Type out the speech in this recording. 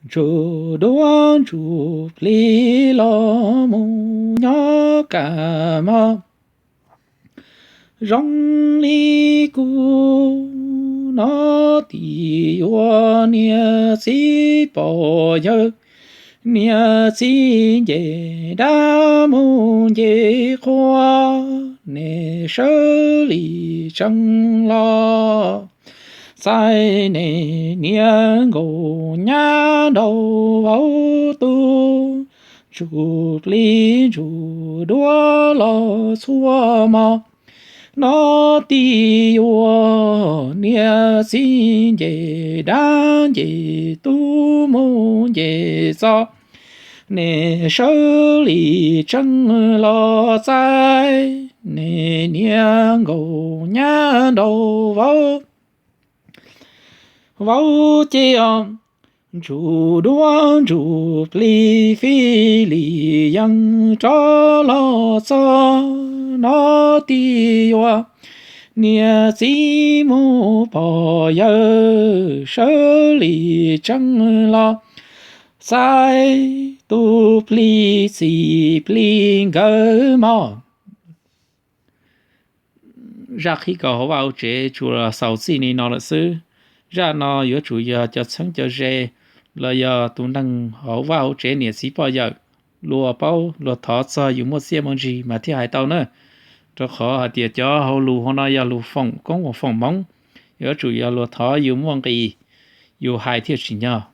Ntsuj duab ntsuj plig los mus nyob kam mog. Zoo li kuv no tim yuav niam txiv pog yawg, niam txiv nce dab mus nce qhua, nej sawv li tsees los txais nej niam nkauj nyab nraug vauv tub. Ntsuj plig ntsuj duab los txhua hmo, no tim yuav niam txiv nce dab nce tub mus nce txog, nej sawv li tsees los txais nej niam nkauj nyab nraug vauv, vauv ces os. Ntsuj duab ntsuj plig fij li yees rov los txog, no tim yuav niam txiv mus pog yawg, sawv li tsees los txais tus plig txiv plig nkawd mog. Zaj qhib kaus hauv vaj hauv tsev tsuas xaus txij li no lawm xwb. Zaj no yuav tsum yog cov txheeb cov ze los yog tus neeg hauv vaj hauv tsev niam txiv poj yawm, luag paub luag thov txog yus muaj txiaj muaj ntsig mas thiaj hais tau na. Rau qhov hais tias cov hauj lus hauv no yog lus foom koob foom hmoov, yuav tsum yog luag thov yus muaj nqis, yus hais thiaj tsim nyog.